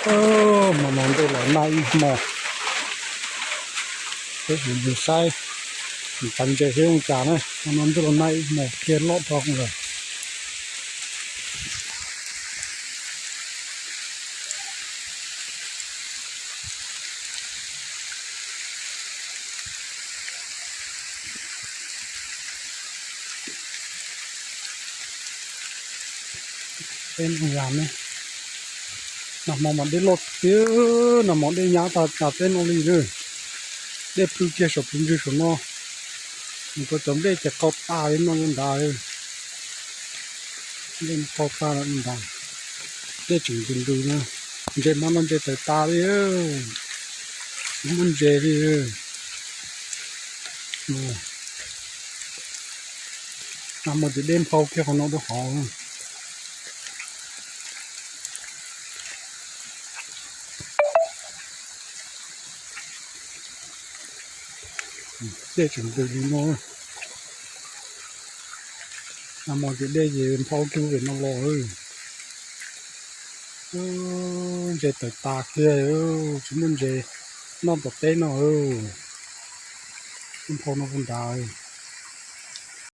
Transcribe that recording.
ເອີ ມານອນໂດລະນາອີກໝໍ້ ເຮັດຢູ່ໃສ ມັນປັນໃຈເຮັດຂອງຈານນະ ມານອນໂດລະນາອີກໝໍ້ ເຄລອດທອງເລີຍ. ເປັນຫຍັງນີ້ ນະໝໍ້ມາເດັດລົດເດີ ນະໝໍ້ເດັດຍາວຕາ ຕາເຕັນອອກລີເດີ ເດັດພືເກສອບເປັນຍືດສະເນາະ ມັນກໍຈຳເດັດຈະເຂົ້າປ່າເລີຍເນາະ ຍັງໄດ້ ເຫຼັ້ນເຂົ້າປ່າແລ້ວມັນດຳ ເດັດຈຶ່ງດຶງດູນະ ເດັດມັນ ມັນເດັດໃສ່ຕາເລີຍ ມັນເດັດເລີຍ ໂອ້ ນຳໝໍ້ຈະເດັດເຜົາເກສຂອງເນາະ ເດີເຮົາ ເດ ເປັນເດີດີເນາະ ນຳໝໍ້ຈະເດເຢັນເຜົາກິວເປັນນຳຫຼໍ່ເອີຍ ເອີ ເຈໄຕຕາເຄືອເອີ ຊຸມມັນເຈນອນຕະເຕເນາະເອີ ມັນເຜົານຳບຸນດາເອີ.